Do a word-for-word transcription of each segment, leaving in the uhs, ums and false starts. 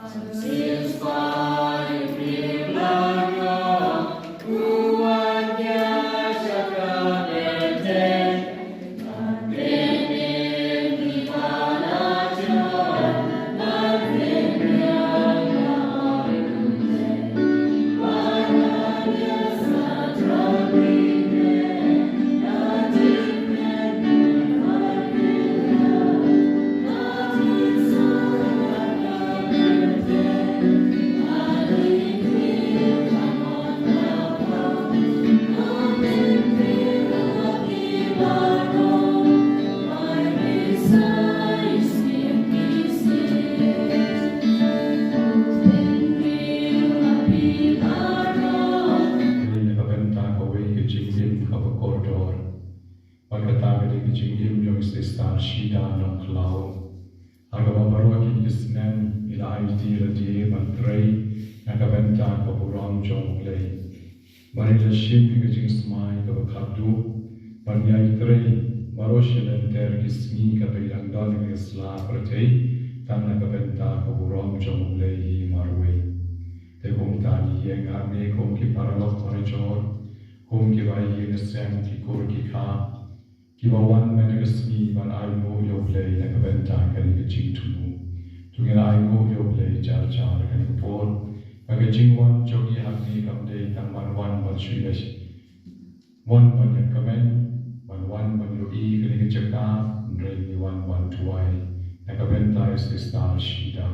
Ka bynta kawei ka jingim kaba kordor. Bad kata ka dei ka jingim jong i Sister Shida Nongkhlaw. Ha kaba baroh kine ki snem i la aiti lade ban trei na ka bynta ka burom jong U Blei. Bad i la shim ïa ka jingsmai kaba khatduh ban ïai trei baroh shi lynter ki sngi kaba i dang don ha kane ka sla pyrthei tang na ka bynta ka burom jong U Blei hi marwei. Te kumta ngi ïeng hangne kum ki paralok parajor, kum kiba ïeng ha sem, ki kur ki kha, kiba wan mynta ka sngi ban ainguh ïa U Blei na ka bynta kane ka jingthmu. To ngin ainguh ïa U Blei jar jar ha kane ka por. Ba ka jingwan jong ngi hangne kam dei tang ban wan ban shu ïa wan ban ïakmen, ban wan ban ïohi kane ka jaka, hynrei ngi wan ban duwai na ka bynta i Sister Shida.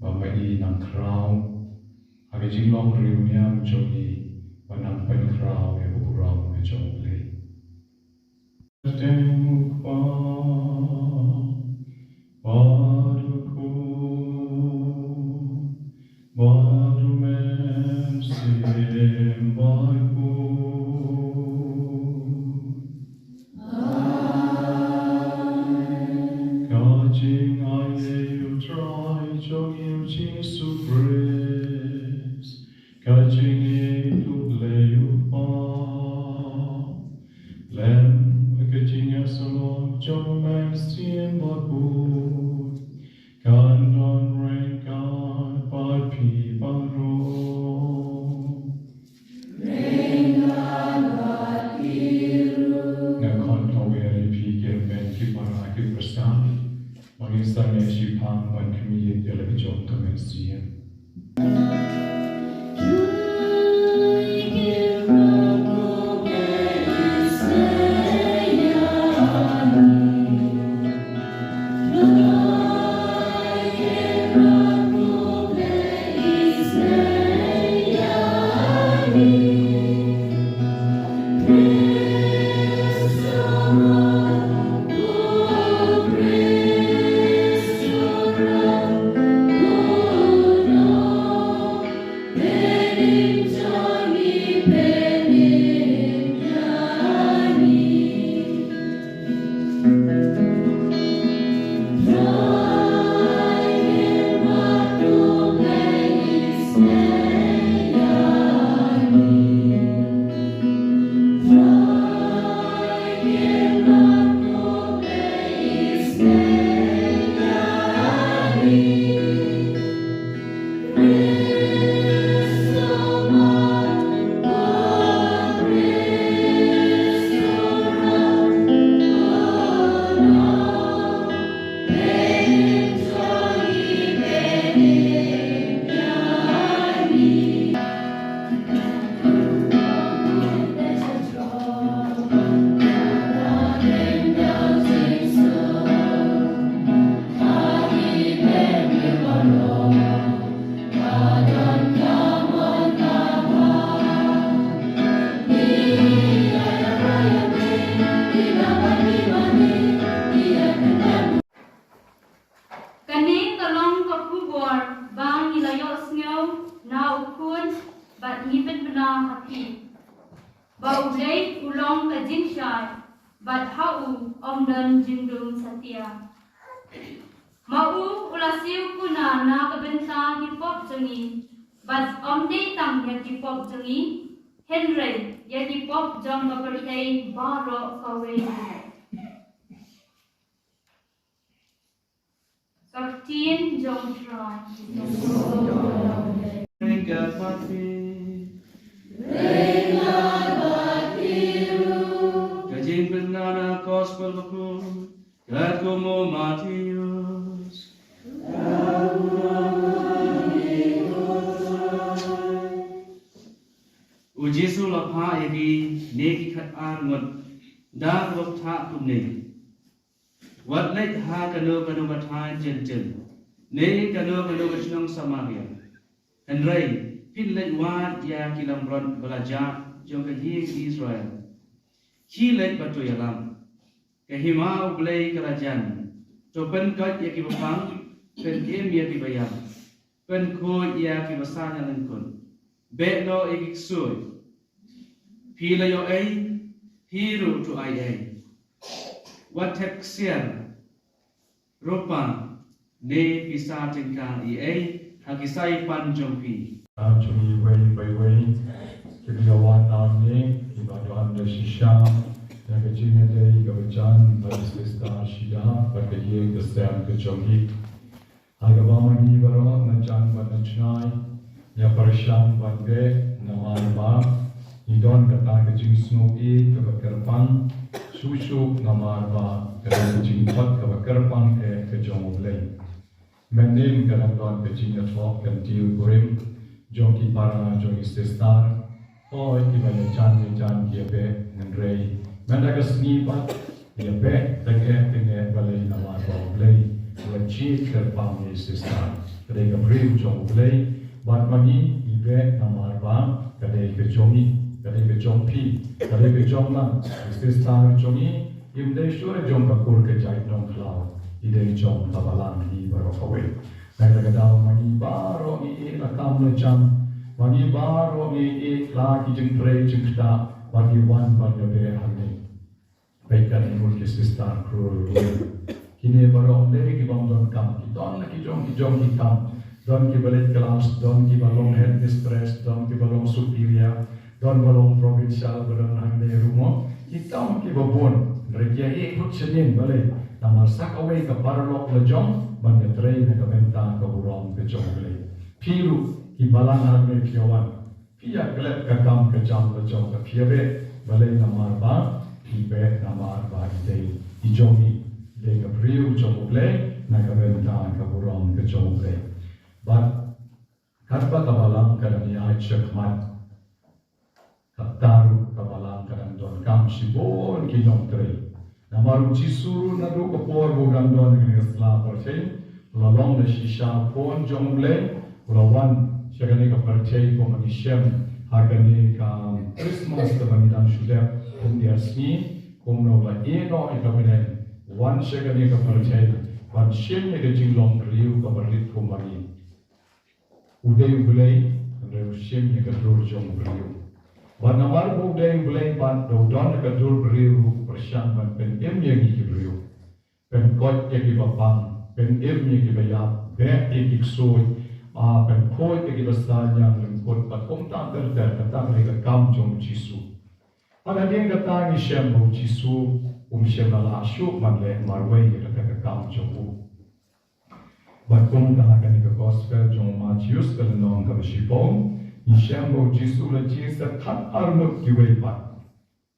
Ba ma i nang khraw ha ka jinglong riewniam jong ngi, ba nang pynkhraw ïa ka burom ka jong U Blei. Teng u Kpa bad u Khun bad u Mynsiem Bakhuid. Ka jingaineh U Trai jong ngi U Jisu Khrist, ka jingïeit U Blei U Kpa, lem bad ka jingïasyllok jong U Mynsiem Bakhuid, kan don ryngkat bad phi baroh. Nga khot nga wer ïa phi ki hynmen ki para ki para, ba ngin sa ïashim bynta ban khmih ïa la ka jong ka Mynsiem. Kane ka long ka khubor ba ngi la ïohsngew na U Khun bad ngi pynbna ha phi. Ba U Blei u long ka jingshai, bad ha u ym don jingdum satia. Ma u u la siew kuna na ka bynta ki pop jong ngi, bad ym dei tang ïa ki pop jong ngi, hynrei ïa ki pop jong ka pyrthei baroh kawei. Ka ktien jong U Trai. Ka jingpynbna na Gospel bakhuid katkum u Mathaios. U Jisu u la phah ïa kine ki khatar ngut da kaba u ong kumne: Wat leit ha kano kano ka thaiñ Jentil ne kano kano ka shnong Samaria. Hynrei phin leit wad ïa ki langbrot ba la jah jong ka ïing Israel. Khie leit bad to ïalam: Ka Hima U Blei ka la jan. To pynkoit ïa kiba pang, pynim ïa kiba ïap, pynkhuid ïa kiba sahnarphna, beh noh ïa ki ksuid. Phi la ïoh ei, phi ruh to ai ei. Wat thep ksiar, rupa ne pisa tyngka ei ei ha ki saipan jong phi. Jong iwei pa iwei kiba ïa wan hangne, kiba don da shisha ïa ka jingïadei kaba jan bad ki sister Shida bad ka ïing ka sem ka jong ki. Ha kaba ma ngi baroh na jan bad na jngai ngi ïa pyrshang ban beh namar ba ngi don kata ka jingsngew ïeit kaba kyrpang, shuh shuh namar ba ka dei ka jingthok kaba kyrpang eh ka jong U Blei. Mynnin ka dang don ka jingïathoh kyntiew kurim jong ki para jong ki sister. Hooid, kiba ïajan ïajan ki ïa beh, hynrei mynta ka sngi pat ïa beh tyngeh tyngeh balei? Namar ba U Blei u la jied kyrpang ïa i sister. Ka dei ka briew jong U Blei. Bad ma ngi ngi beh namar ba ka dei ka jong ngi, ka dei ka jong phi, ka dei ka jong nga. I sister jong ngi im dei shuh jong ka kur ka jait Nongkhlaw, i dei jong ka balang hi baroh kawei. Na kata ka daw ma ngi baroh ngi ïeh la kam la jam, ma ngi baroh ngi ïeh la ki jingtrei jingktah, bad ngi wan ban ïa beh hangne. Peit katne ngut ki sister khrur ruh. Kine baroh ym dei ki bym don kam, ki don la ki jong ki jong ki kam. Don kiba leit klas, don kiba long headmistress, don kiba long superior, don ba long provincial, ba don hangne ruh mo. Ki kam kiba bun, hynrei ki ïa ïeh kut sha ïing, balei? Namar sa kawei ka paralok la jong ban ïatrei na ka bynta ka burom ka jong U Blei. Phi ruh ki balang hangne phi ïa wan, phi ïa klet ka kam ka jam ka jong ka, phi ïa beh, balei? Namar ba phi beh namar ba i dei i jong ngi, i dei ka briew jong U Blei na ka bynta ka burom ka jong U Blei. Bad katba ka balang ka dang ïaid shakhmat, kata ruh ka balang ka dang donkam shibun ki nongtrei. Namar U Jisu ruh naduh ka por ba u dang don ha kane ka sla pyrthei, u la long da shisha u khun jong U Blei, u la wan sha kane ka pyrthei, kumba ngi shem ha kane ka Christmas kaba ngi dang shu dep, kum diar sngi, kumno u la ïeh noh ïa ka bneng, wan sha kane ka pyrthei ban shim ïa ka jinglong briew kaba rit kumba ngi. U dei U Blei, hynrei u shim ïa ka dur jong u briew. Bad namar ba u dei U Blei bad da u don ha ka dur briew ruh, u pyrshang ban pynim ïa ngi ki briew. Pynkoit ïa kiba pang, pynim ïa kiba ïap, beh ïa ki ksuid, ah, pynkhuid ïa kiba sahnarphna, bad kumta ter ter, kata ka dei ka kam jong U Jisu. Bad hadien kata ngi shem ba U Jisu um shym la lah shuh ban leh marwei ïa kata ka kam jong u. Bad kumta ha kane ka gospel jong u Mathaios ka lynnong kaba shiphew, ngi shem ba U Jisu u la jied sa khatar ngut kiwei pat.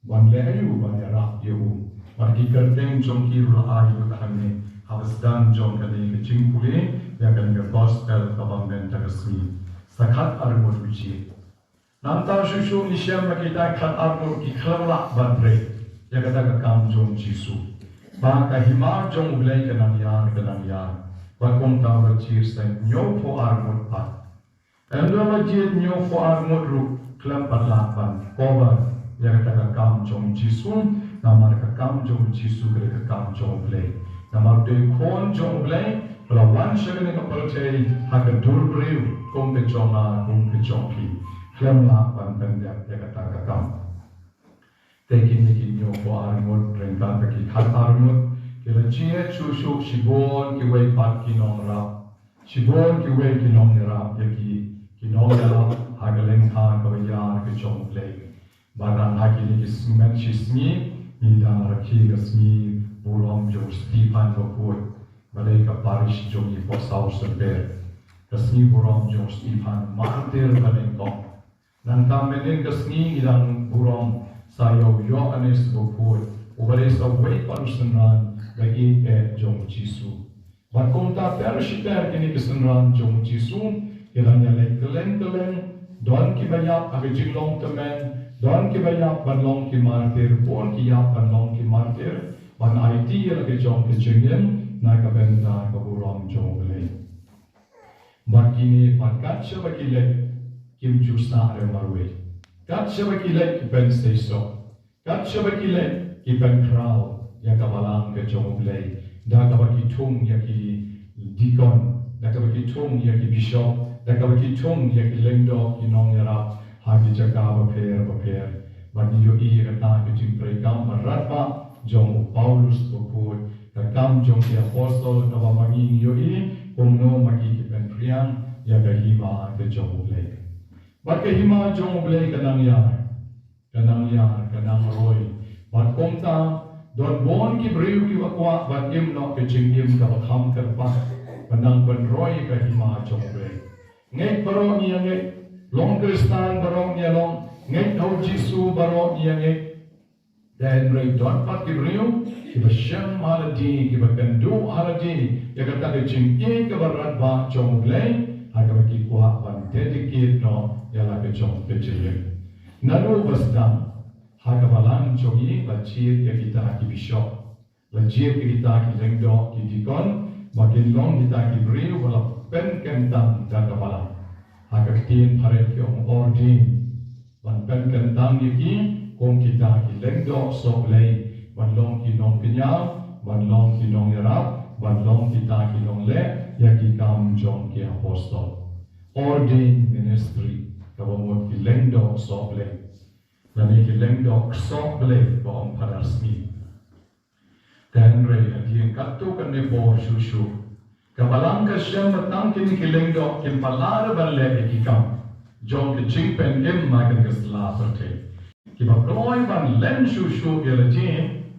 Ban leh aïu? Ban ïarap ïa u. Bad ki kyrteng jong ki ruh la ai lut hangne, haba sdang jong kane ka jingpule ïa kane ka gospel kaba mynta ka sngi. Sa khatar ngut u jied. Nangta shuh shuh ngi shem ba kita khatar ngut ki khlem lah ban trei ïa kata ka kam jong U Jisu. Ba ka hima jong U Blei ka nang ïar, ka nang ïar. Bad kumta u la jied sa hynñiewphew ar ngut pat. Ynda u la jied hynñiewphew ar ngut ruh khlem pat lah ban cover ïa kata ka kam jong U Jisu, namar ka kam jong U Jisu ka dei ka kam jong U Blei. Namar u dei u khun jong U Blei, u la wan sha kane ka pyrthei ha ka dur briew, kum ka jong nga, kum ka jong phi. Khlem lah ban pyndep ïa kata ka kam. Te kine ki hynñiewphew ar ngut ryngkat bad ki khatar ngut ki la jied shuh shuh shibun kiwei pat ki nongrap. Shibun kiwei ki nongïarap ïa ki, ki nongïarap ha ka lyngkha kaba ïar ka jong U Blei. Bad ha kine ki sngi, shi sngi, ngi dang rakhe ka sngi burom jong u Stephen bakhuid. Ba dei ka parish jong i Port South Saint Paul. Ka sngi burom jong Stephen martir ba nyngkong. Nangta mynhynnin ka sngi ngi dang burom sa ïa u Ïoannis Bakhuid, uba dei sa uwei pat u synran ba ïeit jong u Jisu. Bad kumta ter shi ter kine ki synran jong u Jisu ki dang ïaleit kylleng kylleng, don kiba ïap ha ka jinglong tymmen, don kiba ïap ban long ki martir, bun ki ïap ban long ki martir ban aiti ïa la ka jong ka jingim na ka bynta ka burom jong U Blei. Bad kine pat kat shaba ki leit kim ju sah re marwei. Kat shaba ki leit ki pynseisoh. Kat shaba ki leit ki pynkhraw ïa ka balang ka jong U Blei, da kaba ki thung ïa ki deacon, da kaba ki thung ïa ki bishop, da kaba ki thung ïa ki lyngdoh, ki nongïarap ha ki jaka bapher bapher. Bad ngi ïohi ïa kata ka jingtrei kam ba radbah jong u Paulus Bakhuid, ka Kam jong ki Apostol, kaba ma ngi ngi ïohi kumno ma ki ki pynphriang ïa ka hima ka jong U Blei. Bad ka hima jong U Blei ka nang ïar, ka nang ïar, ka nang roi. Bad kumta don bun ki briew kiba kwah ban im noh ka jingim kaba kham kyrpang, ban nang pynroi ka hima jong U Blei. Ngeit baroh ngi ïa ngeit, long Khristan baroh ngi ïa long, ngeit ha u Jisu baroh ngi ïa ngeit. Hynrei don pat ki briew kiba shem ha lade, kiba kynduh ha lade ïa kata ka jingïeit kaba radbah jong U Blei, ha kaba ki kwah ban dedicate noh ïa la ka jong ka jingim. Naduh ba sdang, ha ka balang jong ngi la jied ïa kita ki bishop, la jied ïa kita ki lyngdoh, ki deacon, ba kin long kita ki briew ba la pynkyntang da ka balang. Ha ka ktien phareng ki ong ordain. Ban pynkyntang ïa ki kum kita ki lyngdoh sohblei, ban long ki nongkynmaw, ban long ki nongïarap, ban long kita ki nongleh ïa ki kam jong ki apostol. Ordained ministry, kaba mut ki lyngdoh sohblei, lane ki lyngdoh sohblei ba ong Phadar Sngi. Hynrei hadien katto katne por shuh shuh, ka balang ka shem ba tang kine ki lyngdoh kim pat lah re ban leh ïa ki kam jong ka jingpynim ha kane ka sla pyrthei. Kiba kloi ban len shuh shuh ïa lade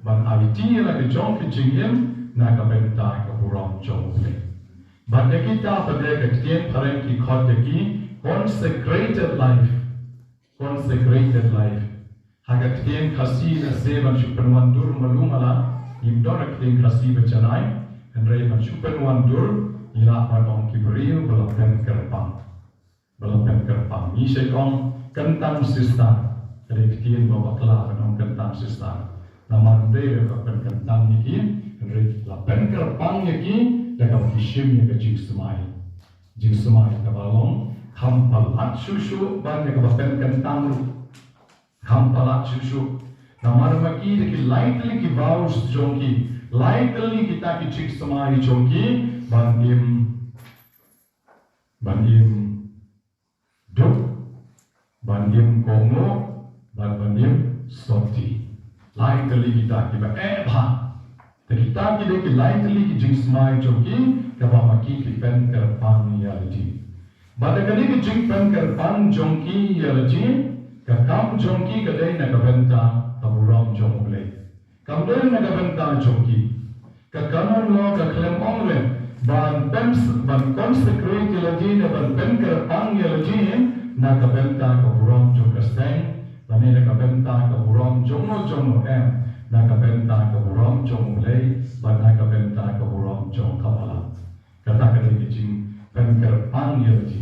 ban aiti ïa la ka jong ka jingim na ka bynta ka burom jong U Blei. Bad ïa kita pat de ka ktien phareng ki khot ïa ki consecrated life. Consecrated life. Ha ka ktien Khasi, lehse ban shu pynwandur malu mala, ngim don ka ktien Khasi ba janai, hynrei ban shu pynwandur, ngi lah ban ong ki briew ba la pynkyrpang. Ba la pynkyrpang. Ngi shait ong kyntang sister. Ka dei ka ktien ba bakla ban ong kyntang sister. Namar ym dei re ba pynkyntang ïa ki, hynrei la pynkyrpang ïa ki da kaba ki shim ïa ka jingsmai. Jingsmai kaba long kham palat shuh shuh ban ïa kaba pynkyntang ruh. Kham palat shuh shuh. Namar ma ki da ki lai tylli ki vows jong ki, lai tylli kita ki jingsmai jong ki, ban im, ban im duk, ban im kohnguh, bad ban im sotti. Lai tylli kita kiba eh bha. Te kita ki dei ki lai tylli ki jingsmai jong ki, kaba ma ki ki pynkyrpang ïa lade. Bad da kane ka jingpynkyrpang jong ki ïa lade, ka kam jong ki ka dei na ka bynta ka burom jong U Blei. Kam dei na ka bynta jong ki. Ka canon law ka khlem ong re ban pyn, ban consecrate ïa lade ne ban pynkyrpang ïa lade na ka bynta ka burom jong ka seng, lane na ka bynta ka burom jongno jongno, em, na ka bynta ka burom jong U Blei, bad na ka bynta ka burom jong ka balang. Kata ka dei ka jingpynkyrpang ïa lade.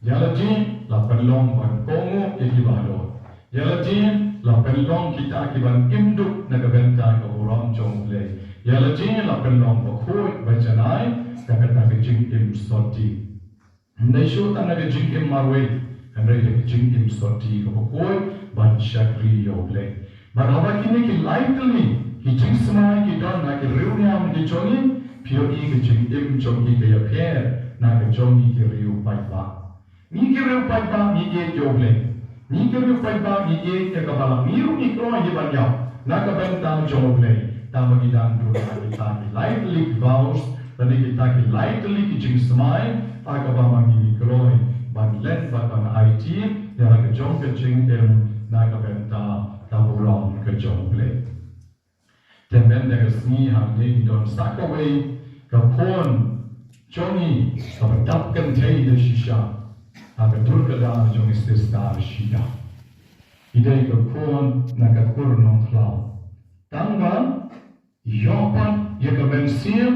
Ïa lade la pynlong ban kohnguh ïa kiba halor. Ïa lade la pynlong kita kiban im duk na ka bynta ka burom jong U Blei. Ïa lade la pynlong bakhuid ba janai da kata ka jingim sotti. Ym dei shuh tang na ka jingim marwei, hynrei da ka jingim sotti kaba khuid ban shakri ïa U Blei. Bad haba kine ki lai tylli ki jingsmai ki don ha ki riewniam ki jong ngi, phi ïohi ka jingim jong ki ka ïapher na ka jong ngi ki riew paidbah. Ngi ki riew paidbah ngi ïeit ïa U Blei. Ngi ki riew paidbah ngi ïeit ïa ka balang, ngi ruh ngi kloi hi ban ïap na ka bynta jong U Blei. Tangba ngi dang duna kita ki lai tylli ki vows, lane kita ki lai tylli ki jingsmai, ha kaba ma ngi ngi kloi ban len bad ban aiti ïa la ka jong ka jingim na ka bynta ka burom ka jong U Blei. Te mynta ka sngi hangne ngi don sa kawei Ka khun jong i kaba dap kynthei da shisha ha ka dur ka dar jong i Sister Shida. I dei ka khun na ka kur Nongkhlaw. Tang ba ïoh pat ïa ka mynsiem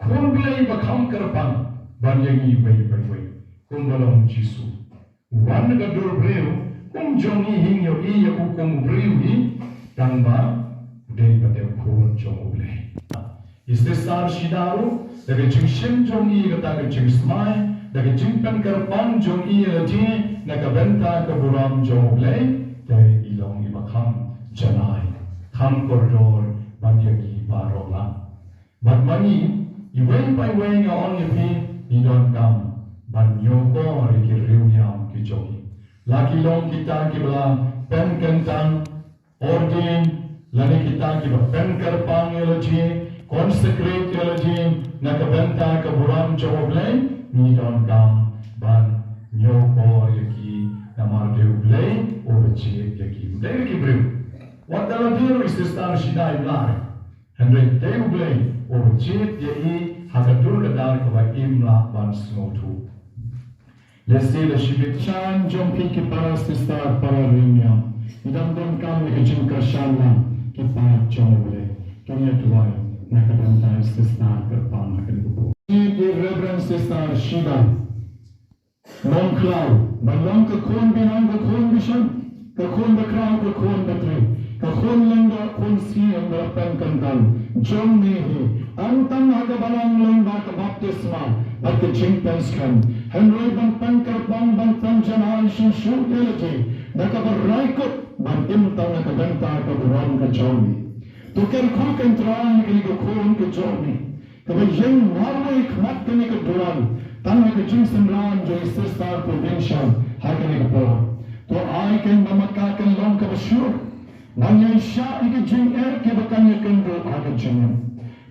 khun Blei ba kham kyrpang ban ïa ngi iwei pa iwei, kumba long u Jisu. Wan na ka dur briew kum jong ngi, hynñiew ïa u kum u briew hi, tang ba u dei pat u khun jong U Blei. I Sister Shida ruh, da ka jingshim jong i kata ka jingsmai, da ka jingpynkyrpang jong i ïa lade na ka bynta ka burom jong U Blei, te i long iba kham janai, kham kordor ban ïa ngi baroh lang. Bad ma ngi iwei pa iwei, nga ong ïa phi, ngi donkam ban ñiewkor ïa ki riewniam ki jong ngi. La ki long kita kiba la pynkyntang, ordain, lane kita kiba pynkyrpang ïa lade, consecrate ïa lade na ka bynta ka burom jong U Blei, ngi donkam ban ñiewkor ïa ki, namar dei U Blei uba jied ïa ki, ym dei ki briew. Wat la dei ruh i Sister Shida i Blei, hynrei dei U Blei uba jied ïa i ha ka dur ka dar kaba im lah ban sngewthuh. Lehse la shibit sha jong phi ki para sister, para riewniam, ngi dang donkam ïa ka jingkyrshan lang, ki paid jong U Blei. To ngin ïa duwai na ka bynta i Sister kyrpang ha kane ka por. Ki Reverend Sister Shida Nongkhlaw, ba long ka khun binong, ka khun bishar, ka khun bakhraw, ka khun batri, ka khun lyngdoh, khun siem ba la pynkyntang jong ngi hi, ym tang ha ka balang lyngba ka baptisma bad ka jingpynskhem, hynrei ban pynkyrpang, ban pynjanai shuh shuh ïa lade da kaba rai kut ban im tang na ka bynta ka burom ka jong ngi. To kyrkhu, ko Trai, ïa kane ka khun ka jong ngi, kaba ïeng marwei khmat kane ka duwan, tang ha ka jingsynran jong i Sister Provincial ha kane ka por. To ai kein ba ma ka kan long kaba shuh ban ïaishah ïa ki jingeh kiba kan ïakynduh ha ka jingim,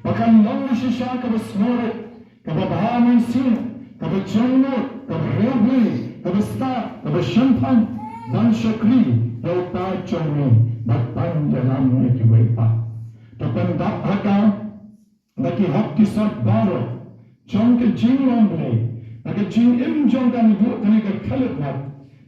ba kan long shisha kaba sngewrit, kaba bha mynsiem, kaba jemnud, kaba riewblei, kaba stad, kaba shemphang ban shakri ïa u Trai jong ngi bad ban ïalam ïa kiwei pat. To pyndap ha ka na ki hok ki sot baroh jong ka jinglong Blei, na ka jingim jong ka naduh kane ka khatlai bnai,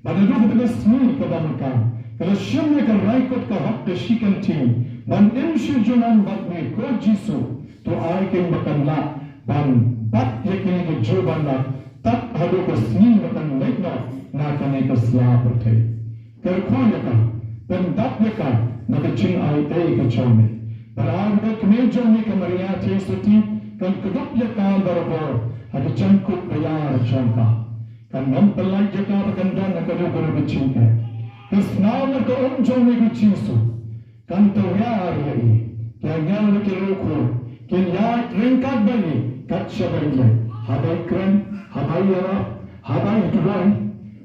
bad naduh kata ka sngi kaba ma ka ka la shim ïa ka rai kut ka hok ka shi kyntien ban im shi junom bad me, ko Jisu. To ai kein ba kan lah ban bat ïa kine ki jubab, tad haduh ka sngi ba kan leit noh na kane ka sla pyrthei. Kyrkhu ïa ka, pyndap ïa ka na ka jingai ei ka jong me. Bad ai ba ka kmie jong me ka Maria Theisotti kan kdup ïa ka barabor ha ka jingkup ba ïar jong ka. Kan ym pyllait ïa ka ba kan don ha kano kano ka jingeh. Ka snam na ka um jong me, ko Jisu, kan tyrwa ïa i. Ki angel bad ki riewkhuid kin ïaid ryngkat bad i kat shaba i leit, haba i kren, haba i ïarap, haba i duwai,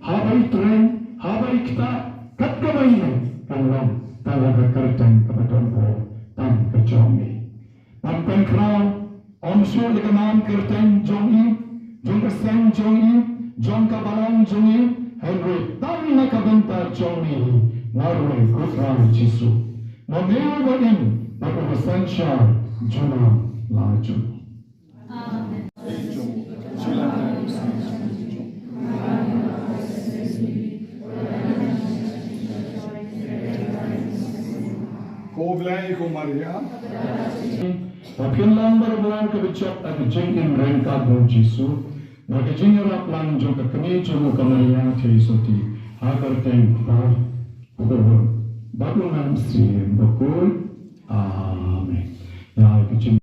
haba i trei, haba i ktah, kat kaba i leit kan long tang ha ka kyrteng kaba don bor tang ka jong me. Ban pynkhraw, ym shuh ïa ka nam kyrteng jong i, jong ka seng jong i, jong ka balang jong i, hynrei tang na ka bynta jong me hi, marwei, ko Trai Jisu. Ma me uba im bad uba synshar junom la junom. Amen. Ko Blei, ko Maria. Ba phin long barabor kaba jop ha ka jingim ryngkat bad u Jisu, na ka jingïarap lang jong ka kmie jong u ka Maria Theisotti, ha ka kyrteng Kpa, Khun bad u Mynsiem Bakhuid. Amen. Ïa ka jing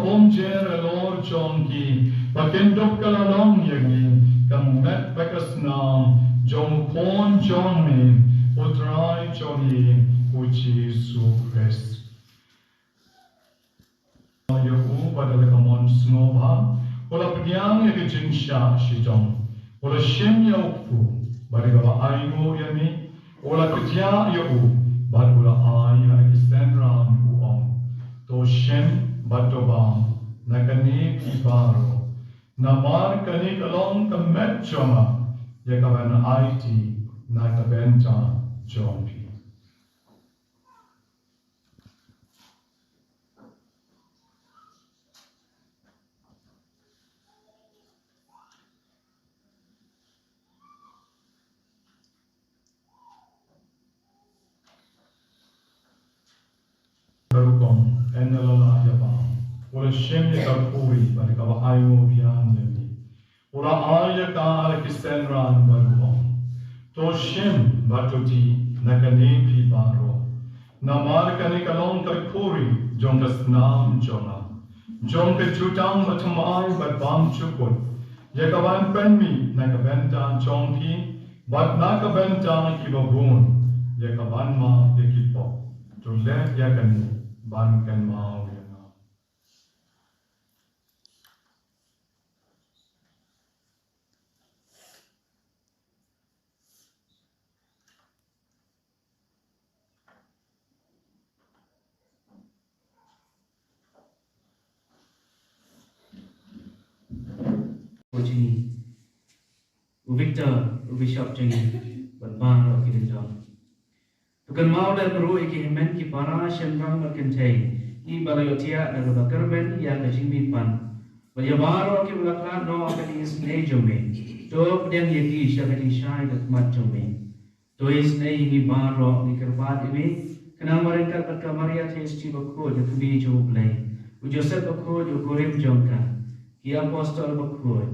Ong jer halor jong ki, ba kin dup ka la long ïa ngi ka met bad ka snam jong u Khun jong me, u Trai jong ngi, u Jisu Khrist. Ïa u bad da la ka mon sngewbha u la pdiang ïa ka jingshah shitom, u la shim ïa u kpu bad da kaba ainguh ïa me, u la kjia ïa u bad u la ai ha ki synran, u ong, to shim bad to bam na kane phi baroh, namar kane ka long ka met jong nga, ïa kaban aiti na ka bynta jong phi. Ka rukom, ynda la lah ïa bam, u la shim ïa ka khuri bad kaba ainguh biang ïa me, u la ai ïa ka ha ki synran bad u ong, to shim bad to dih na kane phi baroh, namar kane ka long ka khuri jong ka snam jong nga, jong ka jutang bathymmai bad bymjukut, ïa kaban pynmih na ka bynta jong phi bad na ka bynta kiba bun, ïa kaban map ïa ki pop. To leh ïa kane ban kynmaw ïa nga. Jong ngi, u Victor, u Bishop jong ngi, bad baroh ki ding jong. To kynmaw lem ruh ïa ki hynmen ki para shynrang bad kynthei, kiba la ïohthiah da kaba kyrmen ïa ka jingmihpat, bad ïa baroh kiba la khlad noh ha ka jingisynei jong me. To pdiang ïa ki sha ka jingshai ka khmat jong me. To isynei ïa ngi baroh, ngi kyrpad ïa me, khnang ba ryngkat bad ka Maria Theisotti bakhuid, ka kmie jong U Blei, u Joseph bakhuid, u kurim jong ka, ki apostol bakhuid,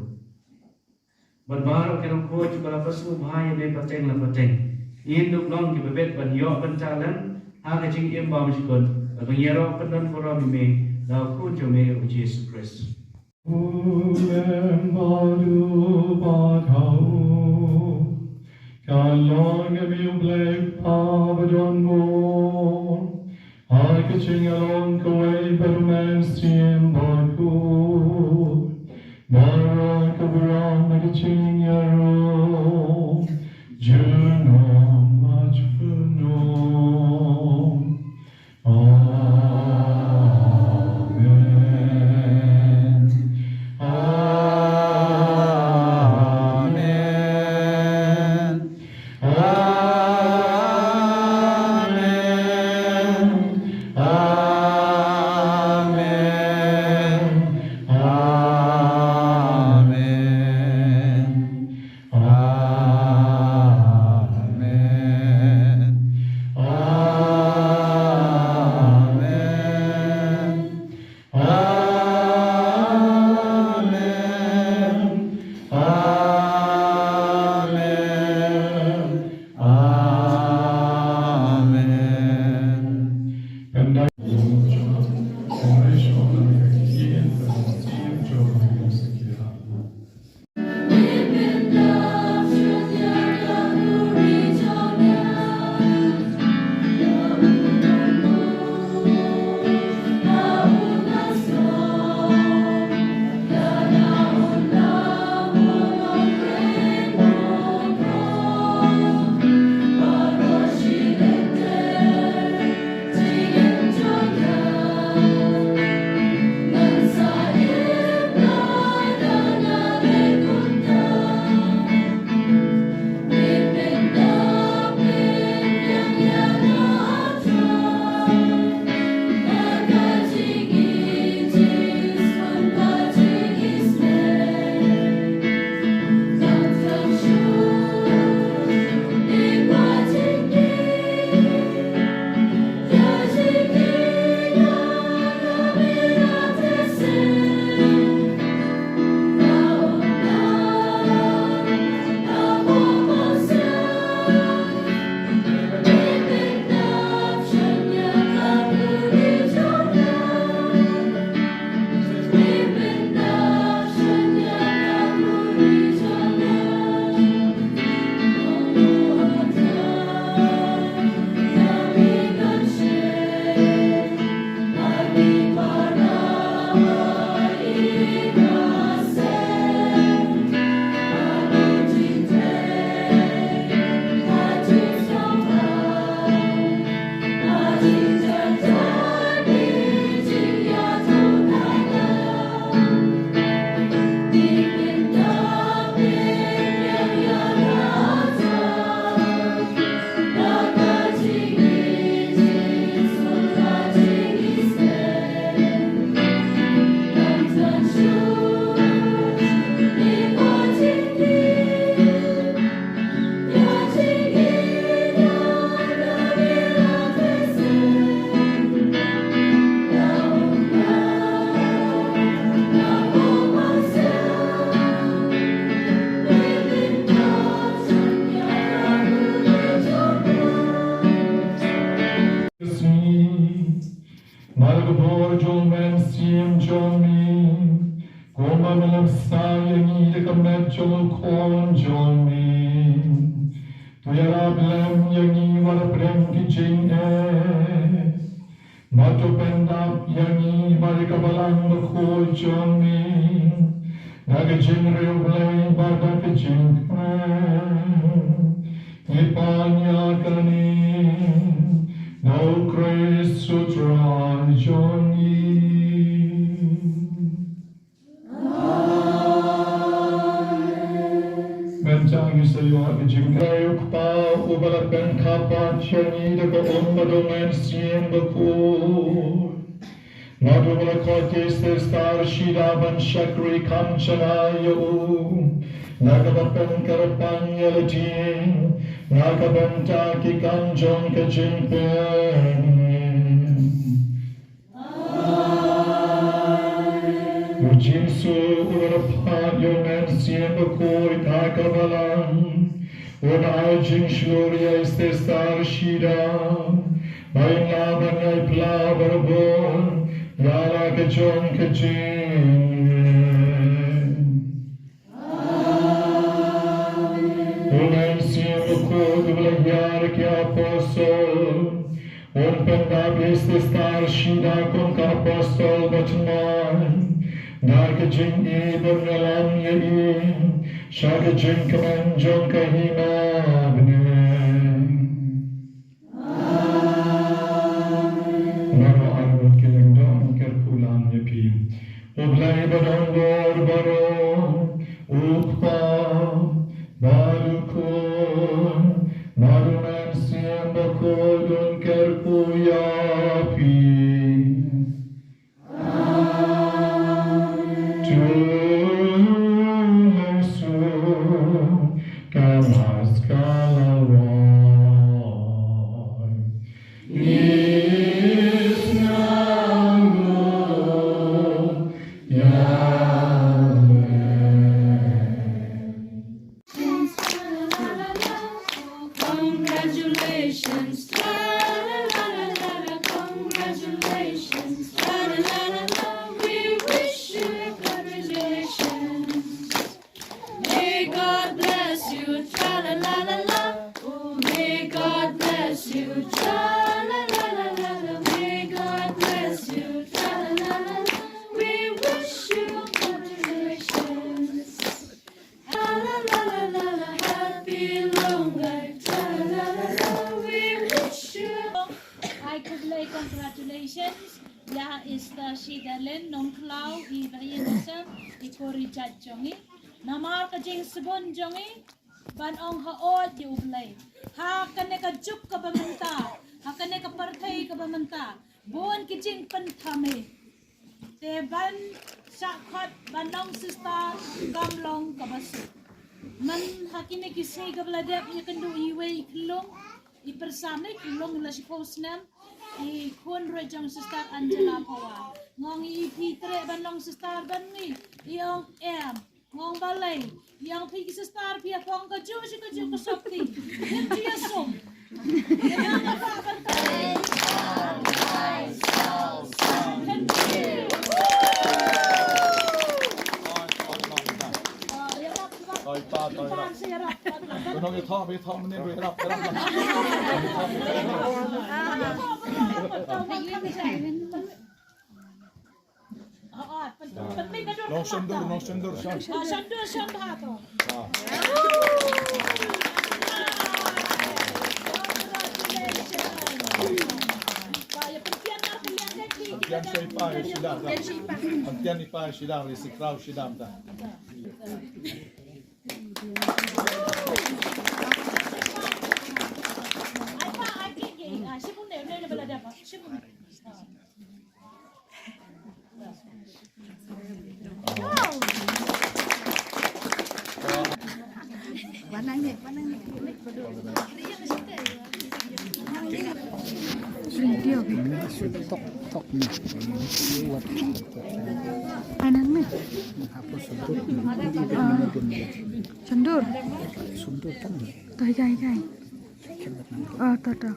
bad baroh ki riewkhuid kiba la pynsngewbha ïa me pateng la pateng, ngin dup long kiba bit ban ïoh bynta lem ha ka jingim bymjukut, bad ban ïaroh kyndon burom ïa me da u Khun jong me, u Jisu Khrist. U mem bad u ba khaw, ka long ïa me U Blei Kpa badonbor, ha ka jingïalong kawei bad U Mynsiem Bakhuid, baroh ka burom ha ka jingïaroh junom la junom. Amen. Amen. Amen. Amen. Kumba me la bsa ïa ngi da ka met jong u Khun jong me, to ïarap lem ïa ngi wat hapdeng ki jingeh. Bad to pyndap ïa ngi bad ïa ka Balang Bakhuid jong me, da ka jingriewblei bad da ka jingkmen. Ngi pan ïa kane da u Khrist u Trai jong ngi. Mynta ngin sa ïoh ka jingkyrkhu. Ko Kpa uba la pynkyrpad ïa ngi da ka um bad u Mynsiem Bakhuid, bad uba la khot ïa i Sister Shida ban shakri kham shynna ïa u, na kaba pynkyrpang ïa lade na ka bynta ki kam jong ka jingpynim. U Jisu uba la phah ïa u Mynsiem Bakhuid ha ka balang, un ai jingshlur ïa i Sister Shida ba in lah ban ïai phla barabor ïa la ka jong ka jingim. U Mynsiem Bakhuid uba la hiar ki apostol, un pyndap ïa i Sister Shida kum ka apostol bathymmai, da ka jingïeit ban ïalam ïa i sha ka jingkmen jong ka hima bneng. Baroh arngut ki lyngdoh, ngi kyrkhu lang ïa phi. U Blei ba don bor baroh, u Kpa bad u Khun bad u Mynsiem Bakhuid, ngi kyrkhu ïa phi. Congratulations, tra la la la la la, congratulations, tra la la la la. We wish you congratulations. May God bless you, tra la la la la. Oh, may God bless you, tra la la la la la. May God bless you, tra la la la la. We wish you congratulations. Ai khublei, congratulations ïa i Sister Shidalin Nongkhlaw, i ba ïa nasa i kori jait jong i. Namar ka jingsbun jong i ban ong haoid ïa U Blei ha kane ka juk kaba mynta, ha kane ka pyrthei kaba mynta. Bun ki jingpynthame. Te ban shah khot ban long sister kam long kaba suk. Man ha kine ki sngi kaba la dep ïa kynduh iwei i khyllung, i pyrsa ne khyllung la shiphew snem, i khun ruh jong Sister Angela Phawa. Nga ong ïa phi treh ban long sister ban ngi, i ong em. Nga ong balei, ïa phi ki sister phi ïa phong kajuh shi kajuh ka sopti. Ngim ju ïasum. Ïa nga ba ban kai. Thank you. Toi pa, toi rap. Toi nong ïa thok, ïa thok mynnin ruh ïa rap, ïa rap. Nong shondur, nong shondur, shon. Ah, shondur, shon bha to. Ah. Pyntian shai pa ïa shida ta. Pyntian i pa ïa shida, ïa sikraw shida ta. Ai pa, ai ki, ki, ah, shibun ne, ne, ne, bala da pa. Shibun. Video. Tok, tok ni. Wat. Anang ni. Apa sebut ni? Ah. Sendur. Sendur kan? Kai, kai, kai. Ah, ta, ta.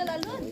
Lalun.